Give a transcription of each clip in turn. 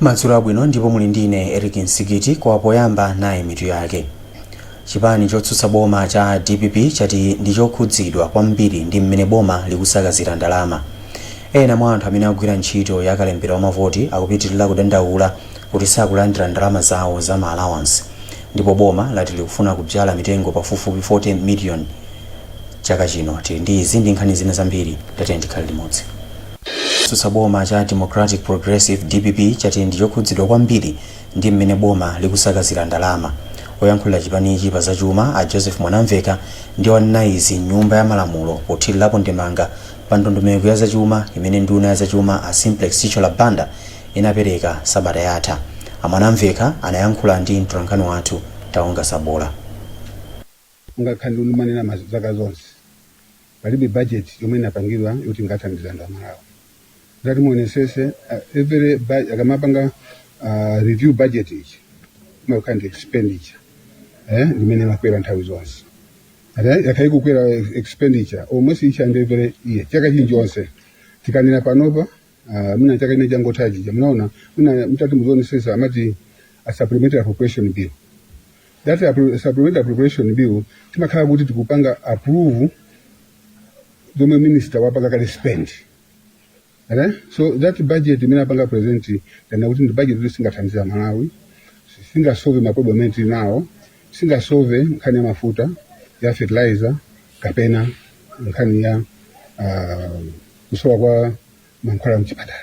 Madzulo abwino ndipo muli ndine Eric Nsikiti. Kwa poyamba nayi mitu yake. Chipani chotsutsa boma cha DPP chati ndi chokhudzidwa kwambiri ndi mmene boma likusakazira ndalama. Ena mwa anthu amene akugwira ntchito ya kalembera wa mavoti akupitirira kudandaula kuti sakulandira ndalama zawo za ma allowance. Ndipo boma lati likufuna kubzala mitengo pafupifupi 40 million chaka chino. Tili ndi izi ndi nkhani zina zambiri, tatiyeni tikhale limodzi. Chotsutsa boma cha Democratic Progressive, DPP, chati ndi chokhudzidwa kwambiri ndi mmene boma likusakazira ndalama. Oyankhulira chipanichi pa zachuma a Joseph Mwanamveka ndiwo anena izi m'nyumba ya malamulo pothirirapo ndemanga pa ndondomeko ya zachuma imene nduna ya zachuma a Simplex Chithyola Banda inapereka sabata yatha. A Mwanamveka anayankhula ndi mtolankhani wathu Taonga Sabola. Ngakhale ndimanena zaka zonse, palibe budget yomwe inapangidwa yoti ingathandize anthu Amalawi. Ngati muonesese, every akamapanga review budget ichi imakhala ndi expenditure limene imakwera nthawi zonse. Yakhala ikukwera expenditure almost each and every year, chaka chilichonse. Tikanena panopa, mwina chaka chine changotha chija munaona, mwina mutati muzionesesa, amati a supplementary appropriation bill. That supplementary appropriation bill timakhala kuti tikupanga approve zomwe minister wapanga kale spend. Okay? So that budget imene apanga present, tana kuti ndi budget kuti singathandiza Malawi, singasolve ma problem amene tili nawo, singasolve nkhani ya mafuta, ya fertilizer, kapena nkhani ya kusowa kwa mankhwala mchipatala.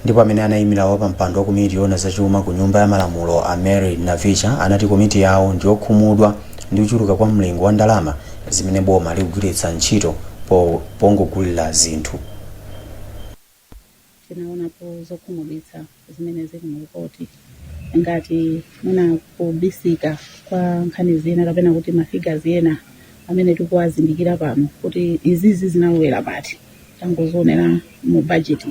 Ndipo amene anayimira wapampando wa komiti yoona zachuma ku nyumba ya malamulo a Mary Navicha anati komiti yawo ndiyokhumudwa ndi kuchuluka kwa mlingo wa ndalama zimene boma likugwiritsa ntchito pongogulira zinthu. Tinaonapo zokhumudwitsa zimene zili mu ripoti, ngati mwina kubisika kwa nkhani zina kapena kuti mafigures ena amene tikuwazindikira pano kuti izizi zinalowera pati, tangozionera mu budget.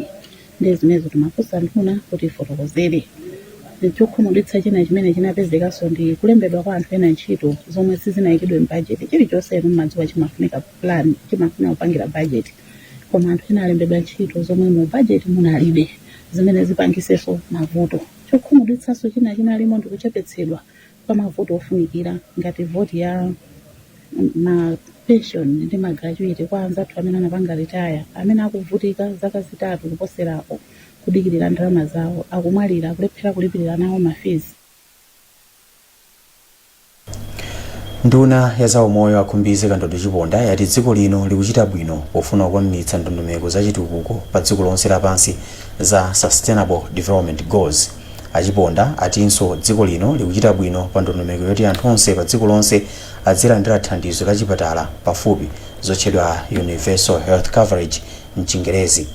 Ndi zimenezo timafunsa nduna kuti ifotokozere. Chokhumudwitsa china chimene chinapezekanso ndi kulembedwa kwa anthu ena ntchito zomwe sizinayikidwe mu budget. Chilichonse inu mmadziwa chimafunika plan, chimafuna kupangira budget, koma anthu ena alembedwa ntchito zomwe mu budget munalibe, zimene zipangisenso mavuto. Chokhumudwitsanso china chinalimo ndi kuchepetsedwa kwa mavoti ofunikira, ngati voti ya ma pension ndi ma gratuity kwa anzathu amene anapanga retire, amene akuvutika zaka 3 kuposerapo kudikirira ndalama zawo, akumwalira, akulephera kulipirira nawo ma fees. Nduna ya zaumoyo a Khumbize Kandodo Chiponda yati dziko lino likuchita bwino pofuna kukwaniritsa ndondomeko za chitukuko pa dziko lonse lapansi za Sustainable Development Goals. A Chiponda atinso dziko lino likuchita bwino pa ndondomeko yoti anthu onse pa dziko lonse adzilandira thandizo la chipatala pafupi, zotchedwa Universal Health Coverage mchingerezi.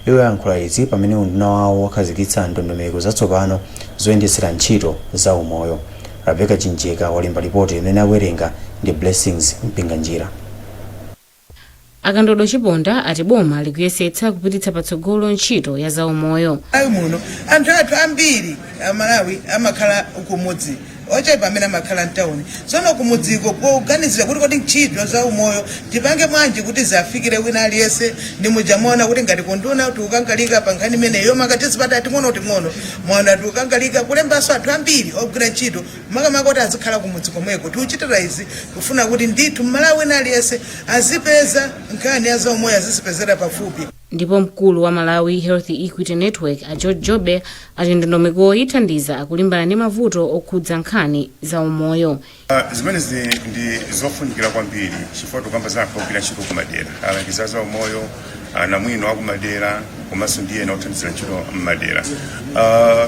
Iwo ayankhula izi pamene unduna wawo wakhazikitsa ndondomeko zatsopano zoyendetsera ntchito za umoyo. Rebecca Chinjeka walemba lipoti limene akuwerenga ndi Blessings Mpinganjira. A Kandodo Chiponda ati boma likuyesetsa kupititsa patsogolo ntchito ya zaumoyo. Malawi muno anthu athu ambiri Amalawi amakhala kumudzi, ochepa amene amakhala mtawuni. Tsono kumudziko poganizira kuti kodi ntchito za umoyo tipange bwanji kuti ziafikire wina aliyense, ndi muja muona kuti ngati kunduna tikukangalika pa nkhani imeneyo yomanga tizipatala ting'onoting'ono. Mwaona tikukangalika kulembanso anthu ambiri ogwira ntchito, makamaka kuti azikhala kumudzi komweko. Tikuchitira izi kufuna kuti ndithu Mmalawi wina aliyense azipeza nkhani ya zaumoyo, azizipezera pafupi. Ndipo mkulu wa Malawi Health Equity Network a George Jobe ati ndondomekoyi ithandiza kulimbana ndi mavuto okhudza nkhani za umoyo. Zimenezi ndi zofunikira kwambiri chifukwa tikukamba za anthu ogwira ntchito kumadera, alangizi a zaumoyo, anamwino akumadera komanso ndi ena othandizira ntchito m'madera.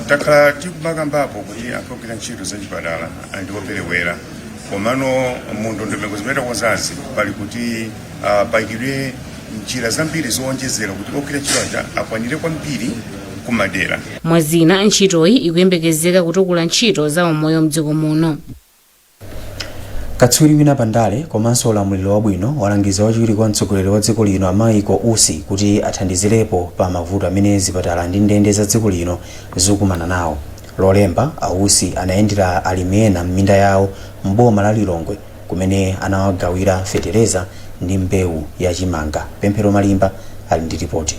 Takhala tikumakambapo kuti anthu ogwira ntchito zachipatala ndi operewera, komano mu ndondomeko zimene takonzazi pali kuti paikidwe njira zambiri zowonjezera kuti ogwira ntchito aja akwanire kwambiri kumadera. Mwazina, ntchitoyi ikuyembekezeka kutukula ntchito za umoyo mdziko muno. Katswiri wina pa ndale komanso ulamuliro wabwino walangiza wachiwiri kwa mtsogoleri wa dziko lino a Michael Usi kuti athandizirepo pa mavuto amene zipatala ndi ndende za dziko lino zikukumana nawo. Lolemba, a Usi anayendera alimi ena m'minda yawo m'boma la Lilongwe kumene anawagawira fetereza ndi mbewu ya chimanga. Pemphero Malimba ali ndi ripoti.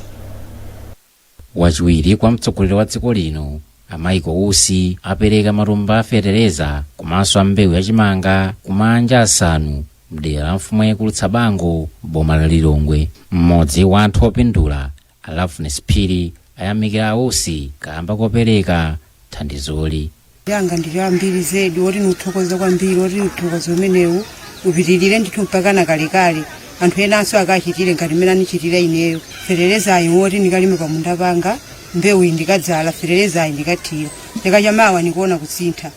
Wachiwiri kwa mtsogoleri wa dziko lino A Michael Usi apereka matumba a fetereza komanso a mbewu yachimanga kumanja asanu mdera la mfumu yayikulu Tsabango, boma la Lilongwe. Mmodzi wa anthu opindula, a Loveness Phiri, ayamikira a Usi kamba kopereka thandizoli. Yanga ndi ambiri zedi, oti nuthokoza kwambiri, oti uthokozo umenewu upitirire ndithu mpakana kalekale, anthu enanso akachitire ngati mmene anichitira ineyo. Feterezayi woti ndikalime pamunda panga, mbewu iyi ndikadzala, feterezayi ndikathira, ndikachamawa ndikuona kusintha.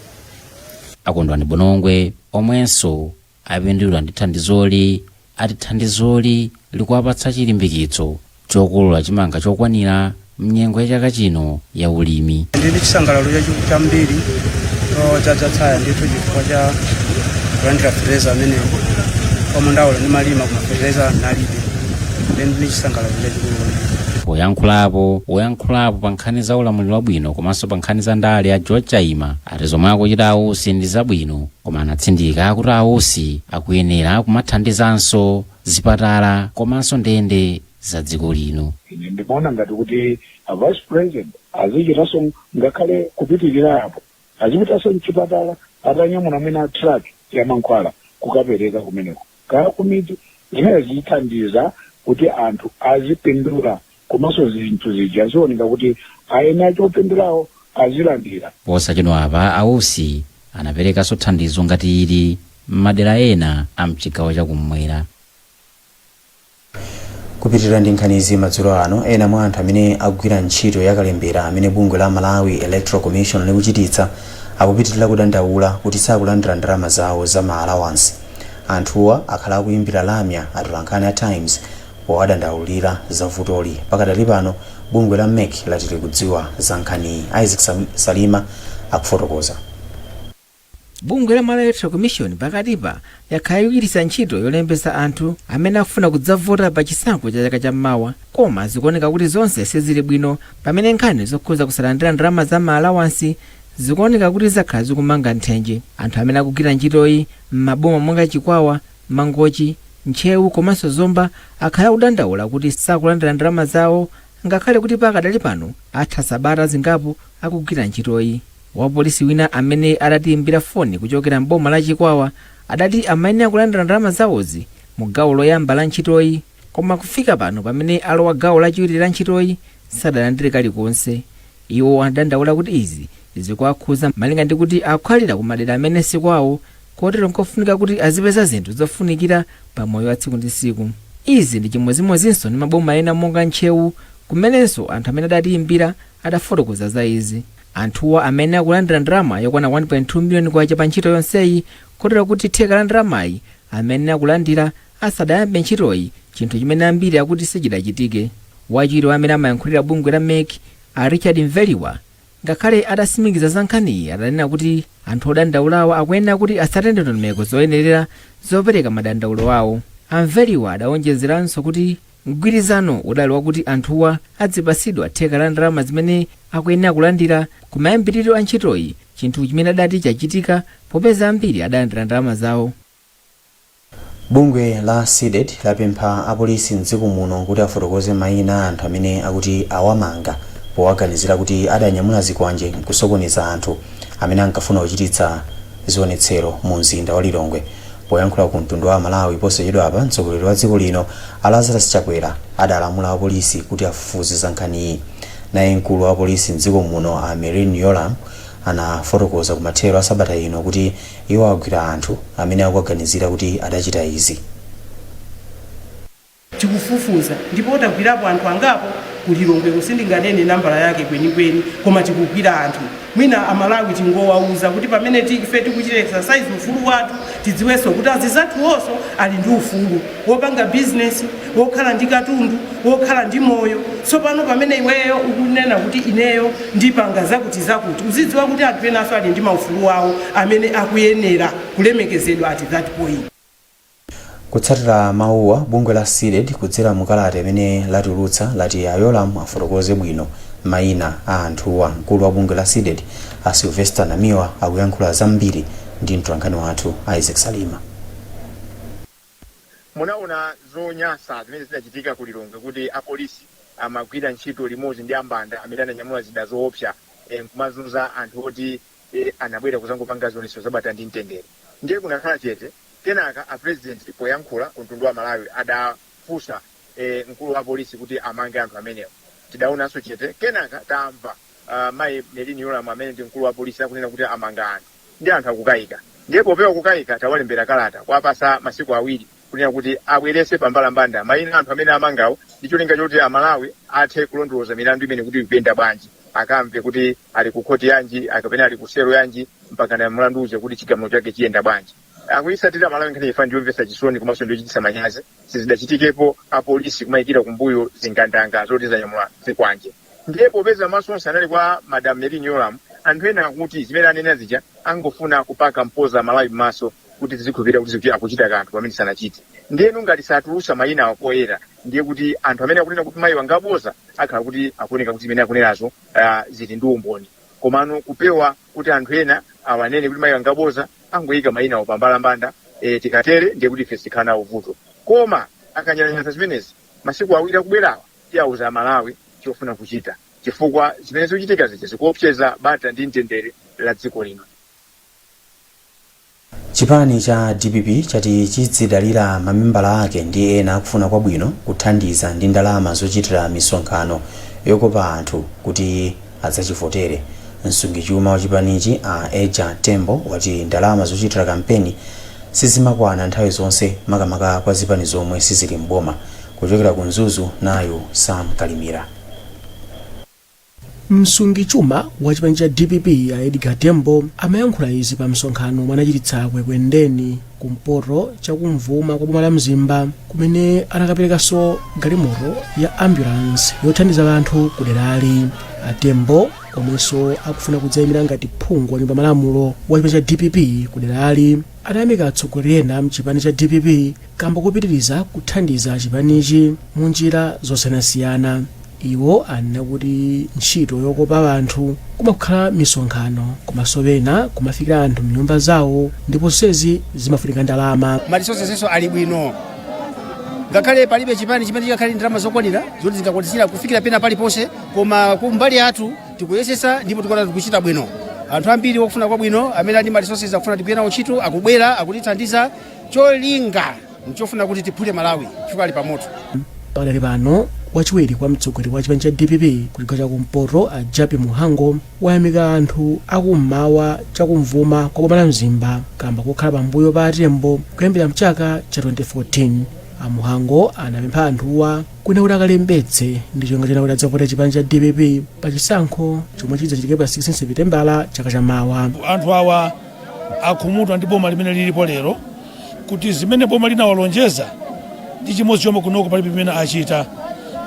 Akondwani Bonongwe, omwenso apindula ndi thandizoli, ati thandizoli likuwapatsa chilimbikitso chokolola chimanga chokwanira mnyengo ya chaka chino ya ulimi. Ndili chisangalalo chambiri chodzaza tsaya ndithu chifukwa cha kulandira fetereza amenewo. Pamundawo ndimalima koma fetereza nalibe, ndi chisangalalo chachikulu kwambiri. Poyankhulapo, woyankhulapo pa nkhani za ulamuliro wabwino komanso pa nkhani za ndale, a George Chaima, ati zomwe akuchita a Usi ndi zabwino, koma anatsindika kuti a Usi akuyenera kumathandizanso zipatala komanso ndende za dziko lino. Ine ndimaona ngati kuti a vice president azichitanso ngakhale kupitirira apo, azipitanso mchipatala atanyamula mwina truck ya mankhwala kukapereka kumeneko kaya kumidzi. Zimene zithandiza kuti anthu azipindula, komanso zinthu zija zioneka kuti aene achopindulawo azilandira. Posachedwa apa, a Usi anaperekanso thandizo ngati ili m'madera ena a mchigawo chakummwera. Kupitirira ndi nkhanizi madzulo ano, ena mwa anthu amene akugwira ntchito yakalembera amene bungwe la Malawi Electoral Commission likuchititsa akupitirira kudandaula kuti sakulandira ndalama zawo za ma allowance. Anthuwa akhala akuimbira lamya atolankhani a Times powadandaulira za vutoli. Pakadali pano bungwe la MEC lati likudziwa za nkhaniyi. Isaac Salima akufotokoza. Bungwe la Malawi Electoral Commission pakatipa yakhala ikuchititsa ntchito yolembetsa anthu amene akufuna kudzavota pa chisankho cha chaka cham'mawa, koma zikuoneka kuti zonse sizili bwino pamene nkhani zokhuza kusalandira ndalama za ma allowance zikuoneka kuti zakhala zikumanga nthenje. Anthu amene akugwira ntchitoyi m'maboma monga Chikwawa, Mangochi, Ntcheu komanso Zomba akhala akudandaula kuti sakulandira ndalama zawo ngakhale kuti pakadali pano atha sabata zingapo akugwira ntchitoyi. Wapolisi wina amene adatiimbira foni kuchokera m'boma la Chikwawa adati amayenera kulandira ndalama zawozi mu gawo loyamba la ntchitoyi, koma kufika pano pamene alowa gawo lachiwiri la ntchitoyi sadalandire kalikonse. Iwo anadandaula kuti izi zikuwakhuza malinga ndi kuti akukhalira ku madera amene sikwawo, kotero nkofunika kuti azipeza zinthu zofunikira pa moyo wa tsiku ndi tsiku. Izi ndi chimodzimodzinso ndi maboma ena monga Ntcheu, kumenenso anthu amene adatiimbira adafotokoza za izi. Anthuwa amene akulandira ndalama yokwana 1.2 miliyoni kwacha pa ntchito yonseyi, kotero kuti theka la ndalamayi amene akulandira asadayambe ntchitoyi, chinthu chimene ambiri akuti sichidachitike. Wachiwiri wa amene amayankhulira bungwe la MEC, a Richard Mveriwa, ngakhale adatsimikiza za nkhaniyi, adanena kuti anthu odandaulawa akuyenera kuti atsate ndondomeko zoyenerera zopereka madandaulo awo. A Mveriwa adawonjezeranso kuti mgwirizano udali wakuti anthuwa adzipatsidwa theka la ndalama zimene akuyenera kulandira kumayambiriro a ntchitoyi, chinthu chimene adati chachitika popeza ambiri adalandira ndalama zawo. Bungwe la CDEDI lapempha apolisi mdziko muno kuti afotokoze mayina a anthu amene akuti awamanga powaganizira kuti adanyamula zikwanje nkusokoneza anthu amene ankafuna kuchititsa zionetsero mu mzinda wa Lilongwe. Poyankhula ku mtundu wa Malawi posachedwa apa, mtsogoleri wa dziko lino a Lazarus Chakwera adalamula apolisi kuti afufuze za nkhaniyi. Naye mkulu wa apolisi mdziko muno, a Merlyne Yolamu, anafotokoza kumathero a sabata ino kuti iwo agwira anthu amene akuwaganizira kuti adachita izi. Tikufufuza ndipo tagwirapo anthu angapo kuLilongwe. Sindinganene nambala yake kwenikweni, koma tikugwira anthu. Mwina Amalawi tingowauza kuti pamene ife tikuchita exercise ufulu wathu, tidziwenso kuti azizathuwonso ali ndi ufulu wopanga bizinesi, wokhala ndi katundu, wokhala ndi moyo. Tsopano pamene iweyo ukunena kuti ineyo ndipanga zakuti zakuti, uzidziwa kuti anthu enanso ali ndi maufulu awo amene akuyenera kulemekezedwa at that point. Kutsatira mawuwa, bungwe la CDEDI kudzera mu kalata imene latulutsa lati a Yolamu afotokoze bwino mayina a anthuwa. Mkulu wa bungwe la CDEDI, a Sylvester Namiwa, akuyankhula zambiri ndi mtolankhani wathu Isaac Salima. Munaona zonyansa zimene zinachitika ku Lilongwe, kuti apolisi amagwira ntchito limodzi ndi ambanda amene ananyamula zida zoopsa. Nkumazunza anthu oti anabwera kuzangopanga zionetsero zabata ndi mtendere. Ndiye kunakhala chete. Kenaka a President poyankhula ku mtundu wa Malawi adafunsa mkulu wa polisi kuti amange anthu amenewo. Tidaonanso chete. Kenaka tamva mayi Merlyne Yolamu, amene ndi mkulu wa polisi, akunena kuti amanga anthu, ndi anthu akukayika. Ndiye popewa kukayika, tawalembera kalata kuwapasa masiku 2 kunena kuti abwerese pambalambanda mayina anthu amene amangawo, ndi cholinga choti Amalawi athe kulondoloza milandu imene kuti ikuyenda bwanji, akamve kuti ali ku khoti yanji kapena ali ku selo yanji, mpaka na mlandu uja kuti chigamulo chake chiyenda bwanji. Akuyisatira Malawi nkhani ifa ndiyomvetsa chisoni komanso ndiyochititsa manyazi. Sizidachitikepo apolisi kumayikira kumbuyo zingandanga zoti zanyamula zikwanje. Ndiye popeza maso onse anali kwa Madam Merlyne Yolamu, anthu ena akuti zimene anena zija angofuna kupaka mpoza Malawi m'maso kuti tizikhulupirira kuti akuchita kanthu pamene sanachite. Ndiyeno ngati satulusa mayina awo poyera, ndiye kuti anthu amene akunena kuti mayi wangaboza akhala kuti akuoneka kuti zimene akunenazo zili ndi umboni. Komano kupewa kuti anthu ena awanene kuti mayi wangaboza, angoyika mayina awo pambalambanda. Tikatere ndiye kuti ife sikhala nawo vuto, koma akanyalanyaza zimenezi, masiku 2 akubwerawa tiyauza Amalawi chofuna kuchita, chifukwa zimene zikuchitika zija zikuopseza bata ndi mtendere la dziko lino. Chipani cha DPP chati chidzidalira mamembala ake ndi ena akufuna kwabwino kuthandiza ndi ndalama zochitira misonkhano yokopa anthu kuti adzachivotere. Msungichuma wa chipanichi, a Edgar Tembo, wati ndalama zochitira kampeni sizimakwana nthawi zonse, makamaka kwa zipani zomwe sizili mboma. Kuchokera ku Mzuzu, nayu Sam Kalimira. Msungichuma wa chipani cha DPP, a Edgar Tembo, amayankhula izi pa msonkhano omwe anachititsa ku Ekwendeni, kumpoto chakumvuma kwa boma la Mzimba, kumene anakaperekanso galimoto ya ambulance yothandiza anthu ku derali. A Tembo, omwenso akufuna kudzayimira ngati phungu wa nyumba malamulo wa chipani cha DPP ku derali, anayamika atsogoleri ena mchipani cha DPP kamba kopitiriza kuthandiza chipanichi mu njira zosiyanasiyana. Iwo anena kuti ntchito yokopa anthu kumakhala misonkhano, komanso pena kumafikira anthu mnyumba zawo, ndipo zonsezi zimafunika ndalama. Ma resources ali bwino, ngakhale palibe chipani chimene chikakhale ndalama zokwanira zoti zingakwanisira kufikira pena paliponse, koma kumbali yathu tikuyesesa ndipo tikuona tikuchita bwino. Anthu ambiri okufuna kwabwino amene ali ma resources akufuna tigwire nawo ntchito akubwera, akutithandiza. Cholinga nchofuna kuti tiphule Malawi chifukwa ali pamoto. Pakadali pano, wachiwiri kwa mtsogoleri wa chipani cha DPP ku chigawo chakumpoto, a Jappie Mhango, wayamika anthu akummawa chakumvuma kwa boma la Mzimba kamba kokhala pambuyo pa Atembo kuyambira mchaka cha 2014. A Mhango anapempha anthuwa kwina kuti akalembetse ndi cholinga chena kuti adzavote chipani cha DPP pa chisankho chomwe chidzachitike pa 16 Sepitembala chaka chamawa. Anthu awa akhumudwa ndi boma limene lilipo lero, kuti zimene boma linawalonjeza ndi chimodzi chomwe kunoko palibe pamene achita.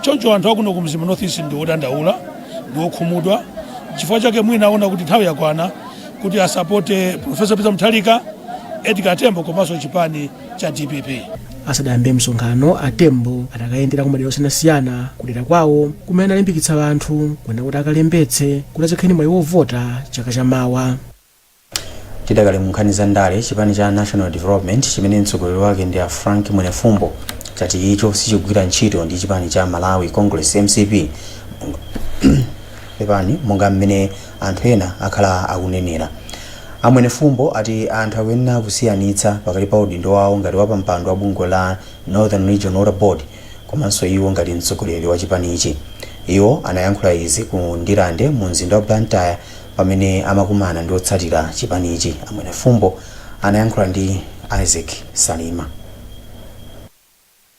Choncho anthu akuno ku Mzimba North East ndi odandaula, ndi okhumudwa. Chifukwa chake mwina aona kuti nthawi yakwana kuti asapote Professor Peter Mutharika, Edgar Tembo komanso chipani cha DPP. Asadayambe msonkhano, Atembo anakayendera kumadera osiyanasiyana kudera kwawo, kumene analimbikitsa anthu kwena kuti akalembetse kuti adzakhale ndi mwayi wovota chaka chamawa. Tidakali mu nkhani za ndale, chipani cha National Development, chimene mtsogoleri wake ndi a Frank Mwenefumbo, chati icho sichikugwira ntchito ndi chipani cha Malawi Congress, MCP, pepani, monga mmene anthu ena akhala akunenera. A Mwenefumbo ati anthu akuyenera kusiyanitsa pakati pa udindo wawo ngati wapampando wa bungwe la Northern Region Water Board komanso iwo ngati mtsogoleri wa chipanichi. Iwo anayankhula izi ku Ndirande mu mzinda wa Blantyre pamene amakumana ndi otsatira chipanichi. A Mwenefumbo anayankhula ndi Isaac Salima.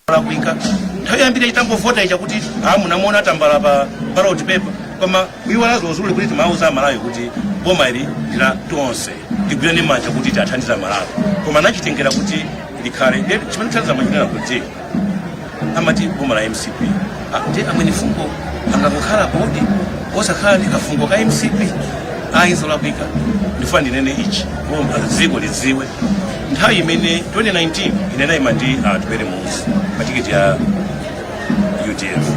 Lakwika nthawi yambiri itangovota ija kuti a munamuona tambala pa ballot paper, koma kuiwala zozuli kuti timauza Amalawi kuti boma ili ndila tonse, tigwirane manja kuti tiathandiza Amalawi, koma anachitengera kuti likhale. Ndiye chimene thandiza machitana kuti amati boma la MCP. Ndi a Mwenefumbo angangokhala kodi osakhala ndi kafungo ka MCP? Ayi, zolakwika. Ndifuna ndinene ichi, boma dziko lidziwe: nthawi imene 2019 ine nayima ndi Atupele Muluzi pa tiketi ya UDF.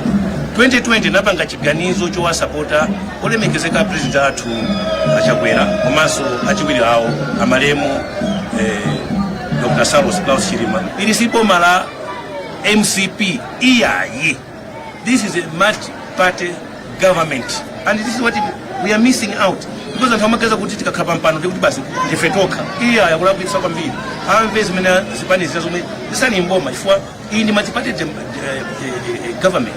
2020 napanga chiganizo chowasapota olemekezeka president athu Achakwera komanso achiwiri awo amalemu Dr Saulos Klaus Chilima. Ili si boma la MCP iyayi. This is a multi party government. And this is what we are missing out, because anthu amaganiza kuti tikakhala pampando ndikuti basi ndife tokha. Iya, akulakwitsa kwambiri. Amve zimene zipani zina zomwe zisali mboma, chifukwa iyi ndi multiparty government.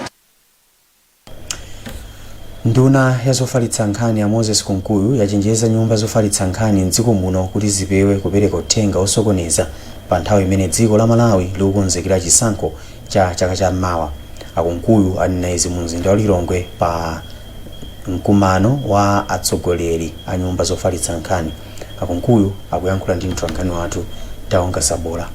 Nduna ya zofalitsa nkhani ya Moses Kunkuyu yachenjeza nyumba zofalitsa nkhani mdziko muno kuti zipewe kupereka uthenga osokoneza pa nthawi imene dziko la Malawi likukonzekera chisankho cha chaka cha mawa. Akunkuyu anena izi mu mzinda wa Lilongwe pa mkumano wa atsogoleri a nyumba zofalitsa nkhani. Akunkuyu akuyankhula ndi mtolankhani wathu Taonga Sabola.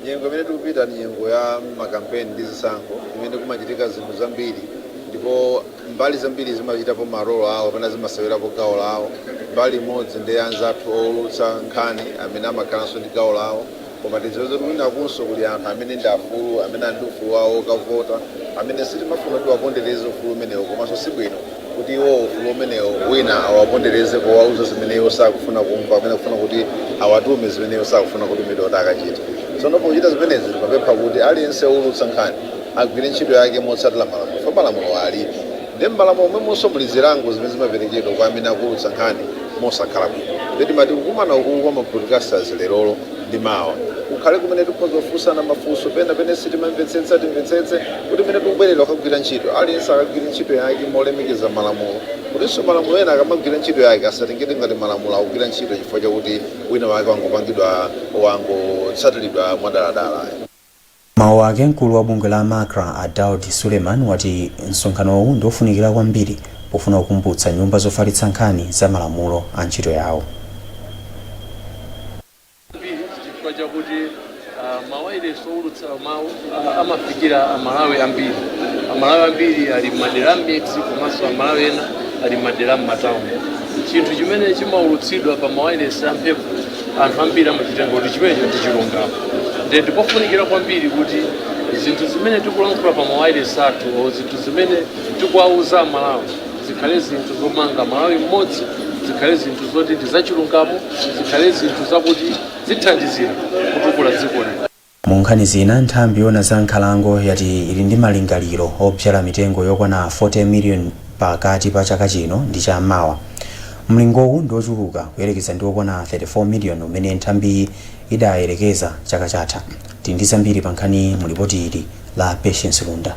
Nyengo imene tikupita ni nyengo ya makampeni ndi zisankho, imene kumachitika zinthu zambiri ndipo mbali zambiri zimachitapo ma role awo kapena zimasewerapo gawo lawo. Mbali imodzi ndi anzathu owulutsa nkhani amene amakhalanso ndi gawo lawo, koma tidziwe zoti kwinakunso kuli anthu amene ndi afulu, amene ali ndi ufulu wawo okavota, amene sitimafuna kuti wapondereze ufulu umenewo, komanso sibwino kuti iwo ufulu umenewo wina awapondereze powauza zimene iwo sakufuna kumva kapena kufuna kuti awatume zimene iwo sakufuna kutumidwa kuti akachite. Tsono pochita zimenezi, timapempha kuti aliyense owulutsa nkhani agwire ntchito yake motsatira malamulo, chifukwa malamulo alipo, ndi m'malamulo momwemonso muli zilango zimene zimaperekedwa kwa amene akuwulutsa nkhani mosakhala bwino. Ndi timati kukumana ukuku kwa ma broadcasters lerolo ndi mawa kukhale kumene tikhoza kufunsana mafunso pena pene sitimamvetsetsa, timvetsetse kuti mene tikubwerera kukagwira ntchito, aliyense akagwire ntchito yake molemekeza malamulo, kutinso malamulo ena akamagwira ntchito yake asatengedwe ngati malamulo akugwira ntchito chifukwa chakuti wina wake wangopangidwa, wangotsatiridwa mwadaladala. Mawu ake, mkulu wa bungwe la MACRA a Daud Suleiman wati msonkhanowu ndi ofunikira kwambiri pofuna kukumbutsa nyumba zofalitsa nkhani za malamulo a ntchito yawo. Mbiri chifukwa chakuti mawayilesi owulutsa mawu amafikira Amalawi ambiri. Amalawi ambiri ali m'madera m'midzi, komanso Amalawi ena ali m'madera m'matawuni. Chinthu chimene chimaulutsidwa pa mawayilesi amphepo, anthu ambiri amachitenga kuti chimenecho ndi chilungamo. Ndiye ndipofunikira kwambiri kuti zinthu zimene tikulankhula pa mawayilesi athu o zinthu zimene tikuwauza Amalawi zikhale zinthu zomanga Malawi mmodzi, zikhale zinthu zoti ndi zachilungamo, zikhale zinthu zakuti zithandizira kutukula dziko lino. Mu nkhani zina, nthambi yoona za nkhalango yati ili ndi malingaliro obzala mitengo yokwana 40 million pakati pa chaka chino ndi cha mawa. Mlingowu ndi ochuluka kuyerekeza ndi okwana 34 million umene nthambiyi idayerekeza chaka chatha. Tili ndi zambiri pa nkhaniyi mu lipoti ili la Patience Lunda.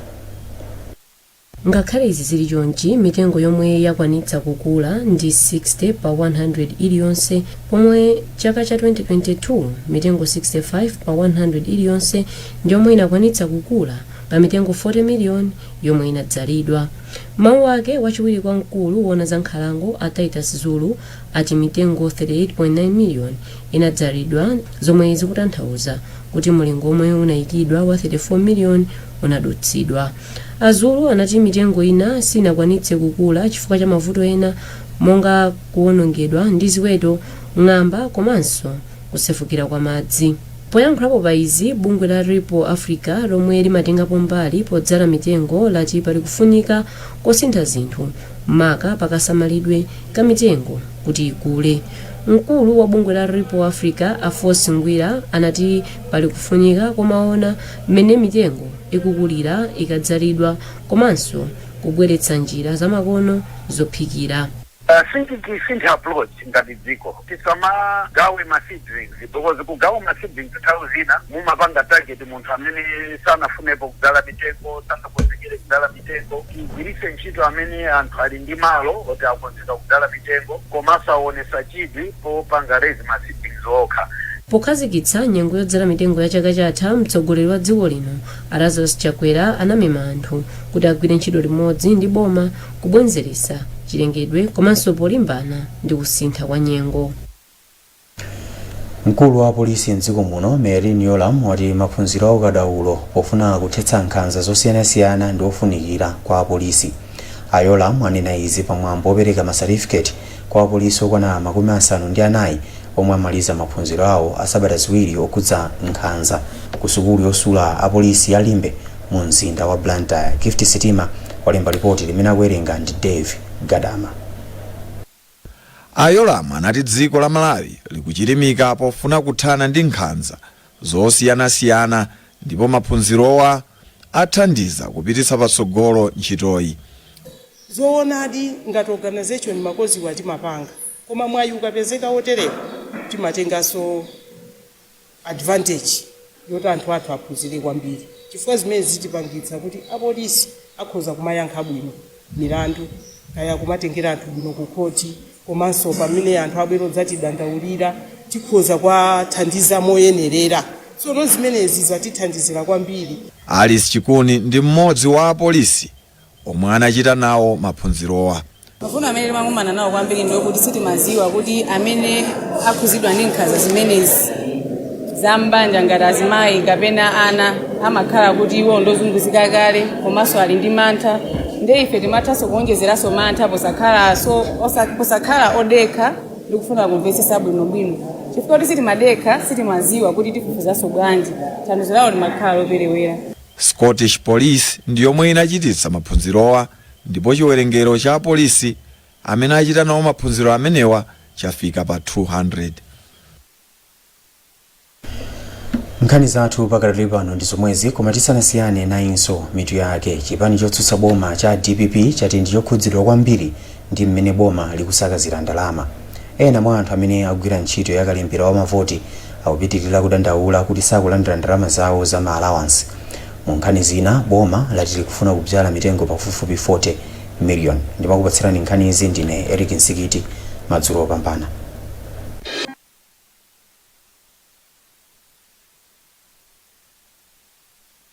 Ngakhale izi zili chonchi, mitengo yomwe yakwanitsa kukula ndi 60 pa 100 iliyonse, pomwe chaka cha 2022 mitengo 65 pa 100 iliyonse ndiyomwe inakwanitsa kukula pa mitengo 40 miliyoni yomwe inadzalidwa. Mawu ake, wachiwiri kwa mkulu woona za nkhalango a Titus Zulu ati mitengo 38.9 miliyoni inadzalidwa, zomwe zikutanthauza kuti mulingo omwe unayikidwa wa 34 miliyoni unadutsidwa. A Zulu anati mitengo ina sinakwanitse kukula chifukwa cha mavuto ena monga kuwonongedwa ndi ziweto, ng'amba komanso kusefukira kwa madzi. Poyankhulapo pa izi, bungwe la Ripple Africa lomwe limatengapo mbali podzala mitengo lati pali kufunika kosintha zinthu maka pakasamalidwe ka mitengo kuti ikule. Mkulu wa bungwe la Ripple Africa a Force Ngwira anati pali kufunika komaona mmene mitengo ikukulira ikadzalidwa komanso kubweretsa njira zamakono zophikira. I think tisinthe approach ngati dziko. Tisamagawe ma seedlings, because kugawa ma seedlings nthawi zina mumapanga target munthu amene sanafunepo kudzala mitengo, sanakonzekere kudzala mitengo. Tigwiritse ntchito amene anthu ali ndi malo oti akonzeka kudzala mitengo komanso aonesa chidwi popanga raise ma seedlings okha. Pokhazikitsa nyengo yodzala mitengo ya chaka chatha, mtsogoleri wa dziko lino a Lazarus Chakwera anamema anthu kuti agwire ntchito limodzi ndi boma kubwenzeretsa chilengedwe komanso polimbana ndi kusintha kwa nyengo. Mkulu wa polisi mdziko muno Merlyne Yolamu wati maphunziro a ukadaulo pofuna kuthetsa nkhanza zosiyanasiyana ndi ofunikira kwa apolisi. A Yolamu anena izi pamwambo opereka masatifiketi kwa apolisi okwana 54 omwe amaliza maphunziro awo a sabata 2 okhudza nkhanza ku sukulu yosula apolisi ya Limbe mu mzinda wa Blantyre. Gift Sitima walemba lipoti limene akuwerenga ndi Dave Gadama. A Yolamu anati dziko la Malawi likuchilimika pofuna kuthana ndi nkhanza zosiyanasiyana ndipo maphunzirowa athandiza kupititsa patsogolo ntchitoyi. Zoonadi, ngati organization makoziwa timapanga, koma mwayi ukapezeka woterewa timatenganso advantage yoti anthu athu aphunzire kwambiri, chifukwa zimene zitipangitsa kuti apolisi akhoza kumayankha bwino milandu, kaya kumatengera anthu bwino ku khoti, komanso pamene anthu abwera odzatidandaulira tikhoza kuwathandiza moyenerera. Tsono zimenezi zatithandizira kwambiri. Alice Chikuni ndi mmodzi wa apolisi omwe anachita nawo maphunzirowa. Mavuto amene timakumana nawo kwambiri ndiokuti sitimaziwa kuti amene akhuzidwa ndi nkhanza zimenezi za mbanja, ngati azimayi kapena ana, amakhala kuti iwo ndozunguzika kale komanso ali ndi mantha. Nde ife timathanso kuonjezeranso mantha posakhala so posakhala odekha ndi kufuna kumvetsetsa bwinobwino, chifukwa kuti sitimadekha, sitimaziwa kuti tifufuzanso bwanji, thandizo lawo limakhala loperewera. Scottish Police ndi yomwe inachititsa maphunzirowa, ndipo chiwerengero cha apolisi amene achita nawo maphunziro amenewa chafika pa 200. Nkhani zathu pakadali pano ndi zomwezi, koma tisanasiyane nayinso mitu yake. Chipani chotsutsa boma cha DPP chati ndi chokhudzidwa kwambiri ndi mmene boma likusakazira ndalama. Ena mwa anthu amene akugwira ntchito ya kalembera wa mavoti akupitirira kudandaula kuti sakulandira ndalama zawo za ma allowance. Mu nkhani zina, boma lati likufuna kubzala mitengo pafupifupi 40 million. Ndimakupatsirani nkhani izi ndine Eric Nsikiti. Madzulo opambana.